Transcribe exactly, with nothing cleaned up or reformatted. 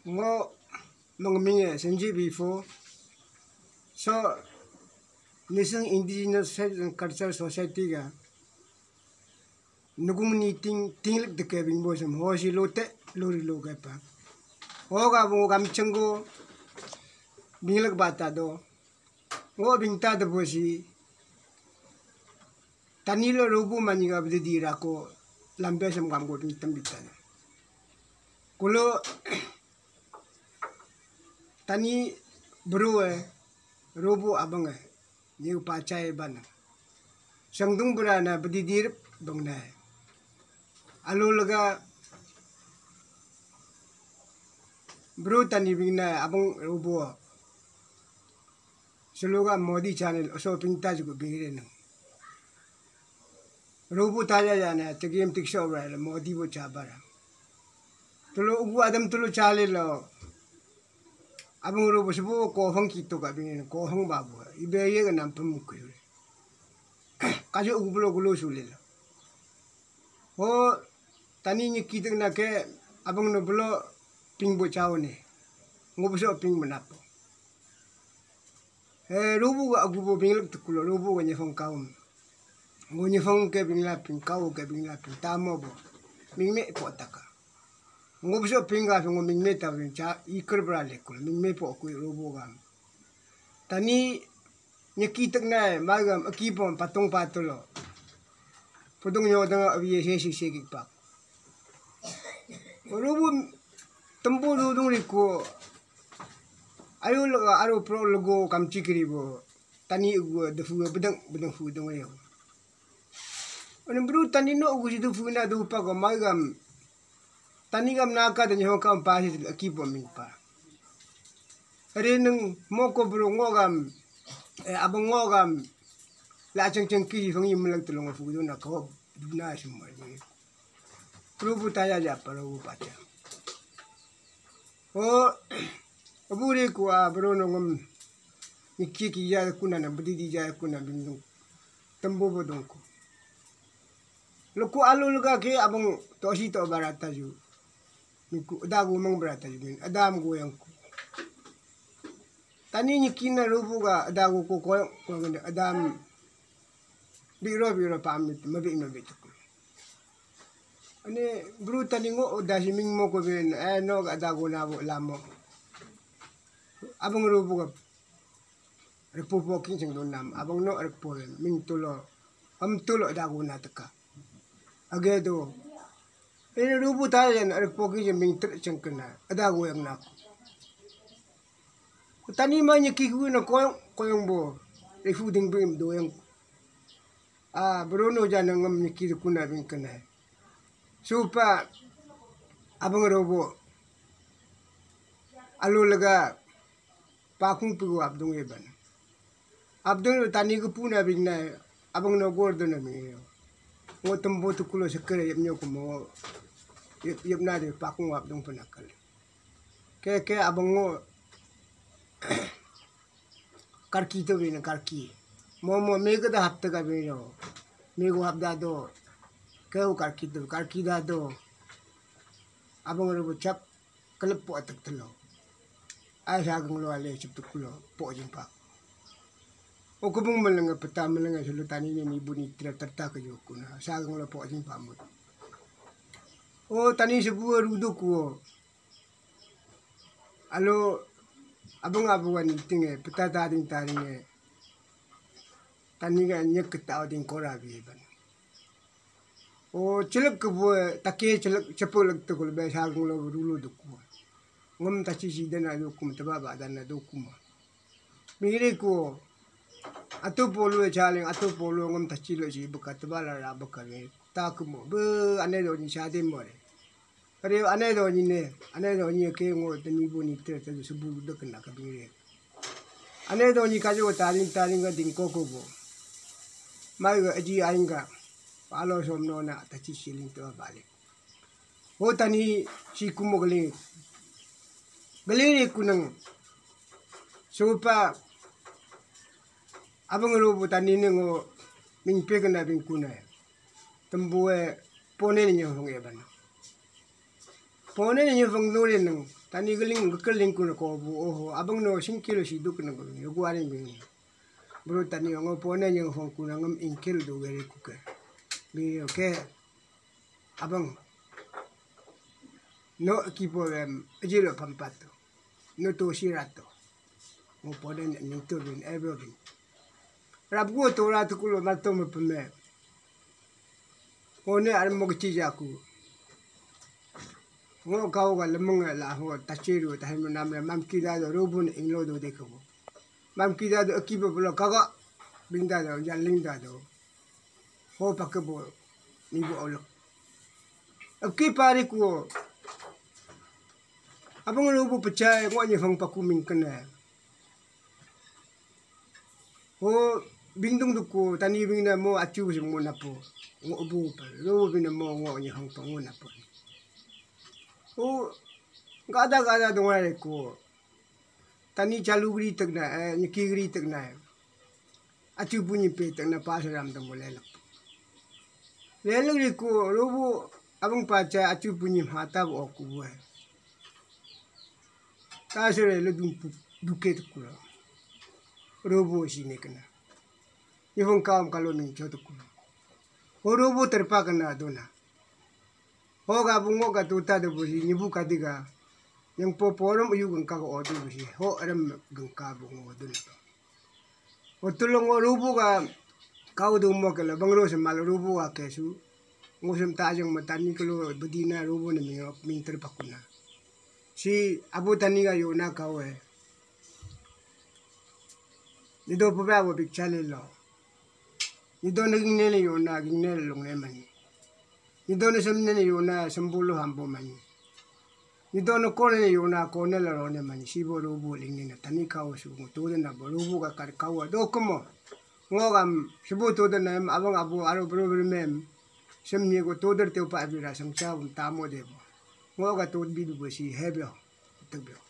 Ngo mengminge Sanjay Bifo. So National Indigenous Faith and Culture Society ga nugung ni ting tinglik deke bingbo sem ho si lote lori lo ke pa. Ho ga bungo gam chenggo binglek bata do. Ngo bingta de bo si Tani lo robo mani ga bede di rako lambe sem gam go bing tem bita. Kulo Tani bro e, robo abang e, ni pachai bana. Sangdung bra na bedi dirip bang na. Alo laga bro Tani bing na abang robo. Seloga Modi channel oso pingta jugo bingre nang. Robo taja jane tegem tikso bra Modi bo chabara. Tulu ugu adam tulu chale lo. Abang robo sebo kohong kito ka bingre kohong babu. Ibe ye ga nam pemukure. Kajo ugu blo gulo sulila. Ho Tani nyeki tek na ke abang no blo ping bo chao ne. Ngo bo so ping menapo. Eh, robo ga agu bo binglek tukulo, robo ga nyefang kaum. Ngo nyefang ke bingla ping kau ke bingla ping tamo bo. Mingme po taka. Ngo bo so ping ga ngo mingme ta bing cha iker bra lekul. Mingme po kui robo ga. Tani nyeki tek nai magam aki pom patung patulo. Pudung nyo danga awi he si se kik pak. Rubu tembu dudung riku. Ayu lega aru pro lego kamci kiri bo. Tani ugu defu bedeng bedeng fu dong yo. Ani bru Tani no ugu si defu na du pa ko magam. Tani gam naka de nyo kam pasi aki pom ming pa. Rineng moko bro ngogam, eh, abang ngogam, la cheng cheng ki fang yim lang tulung fu duna ko duna sumar ni. Rubu taya ja pa rubu pacha. O, abu re ku a bro no ngam, ni ki ki ya kuna na budi di ya kuna bindung, tembo bodong ku. Luku alu luka ke abang tosi to barata ju. Miku ada gumang barata ju min adam goyang ku. Tani nyeki na rubu ga ada gu ko ko ko adam biro biro pamit mabi mabi tuku. Ani bru Tani ngo dasi ming mo ko bin eh no ga ada gu na bo lamo. Abang rubu ga Rekpo poking cheng don nam abang no rekpo ming tulo am tulo dagu na teka. Age do. Ini rubu talen rekpo ki ming ter cheng kena dagu yang nak. Tani ma nyeki ku na koyong koyong bo. Refu ding bim do yang. Ah, Bruno jana ngam nyeki kuna bing kena. Supa abang robo. Alu lega pakung pigu abdung eban. Abdung Tani ke puna bing na abang no gor do na mi. Ngo tembo tukulo sekere yep nyo kumo yep yep na de pakung abdung penakal. Ke ke abang ngo karki to bina karki. Mo mo mega da hapta ka bino. Mego hapda do. Keu karki to karki da do. Abang robo chap kelep po atak telo. Ai sa geng lo ale chap tukulo po jingpak. O kubung melenge peta melenge sulu Tani ni mi buni tira terta ke jokuna. Sa geng lo po jingpak mut. O Tani sebu rudu kuo. Alo abang abuan tinge peta tading tadinge Tani ga nyek ketau ding kora bi ban. O celek ke bu take celek cepelek tekul be sagung lo rulu duku. Ngam taci si dana dukum teba ba dana dukum. Miri ku atu polu chaling atu polu ngam taci lo si beka teba la ra beka ni takumo be ane do ni sade more. Kare ane do ni ne, ane do ni ke ngo tani bu ni te te subu de kena ka bingre. Ane do ni kajo taring taring ga ding koko bo. Mai ga aji aing ga palo som no na taci siling to balik. Ho Tani si kumo galing. Galing ni kunang. Supa abang robo Tani ne ngo mingpe kena bing kuna. Tembu e pone ne nyofong e ban. Pone ne nyofong nore nang. Tani geling gekeling kuna ko bu oho abang no singkil si duk na gulu yugu aring bing. Bro Tani ngo pone nyeng hong kuna ngam ingkil du gere kuke. Bing oke. Abang no kipo em ajilo pampato. No to sirato. Ngo pone nyeng to bin ebro bin. Rap go to ra to kulo mato me peme. Ngo ne ar mo kici jaku. Ngo kau ga lemeng la ho tachiru tahe menam le mam kida do rubun inglo do de kebo. Mam kida do aki bo bolo kaga bingda do jaling da do. Ho pake bo ni bo olok. Aki pari ku. Abang rubu pecah ngo ni hong paku mingkene. Ho bingdung duku Tani bingna mo acu sing mo napo. Ngo bu pa. Rubu bingna mo ngo ni hong pa ngo napo. Ho gada gada dungai ko. Tani chalu gri tekna, eh, nyiki gri tekna. Acu bunyi pe tekna pasaram tamo lelak. Lelak ri ko rubu abang pacha acu bunyi mata bo ku bu. Tasere le dum duke tukula. Rubu si ne kena. Ni hong kam kalo ni cho tukula. Ho rubu terpa kena dona. Ho ga bungo ga tuta de busi nyibu kadiga. Yang po porom uyu gengka ko odu busi. Ho erem gengka bungo dun. Ho tulung o rubu ga kau du mo kela bangro semal rubu ga kesu. Ngusum tajang matani kelo bedina rubu ne mingok minter pakuna. Si abu Tani ga yona kau eh. Nido pebe abo picture lo. Nido ne gingne ne yona gingne lung ne mani. Nido ne semne ne yona sembulu hambo mani. Nido ne kone ne yona kone la rone mani. Sibo rubu ling ne Tani kau su ngo tude na bo rubu ga kar kau do komo. Ngo gam sibo tude na em abang abu aro bro bro mem. Sem ni go tude te upa abira sangcha bum tamo de bo. Ngo ga tude bi du bo si hebyo. Tebyo.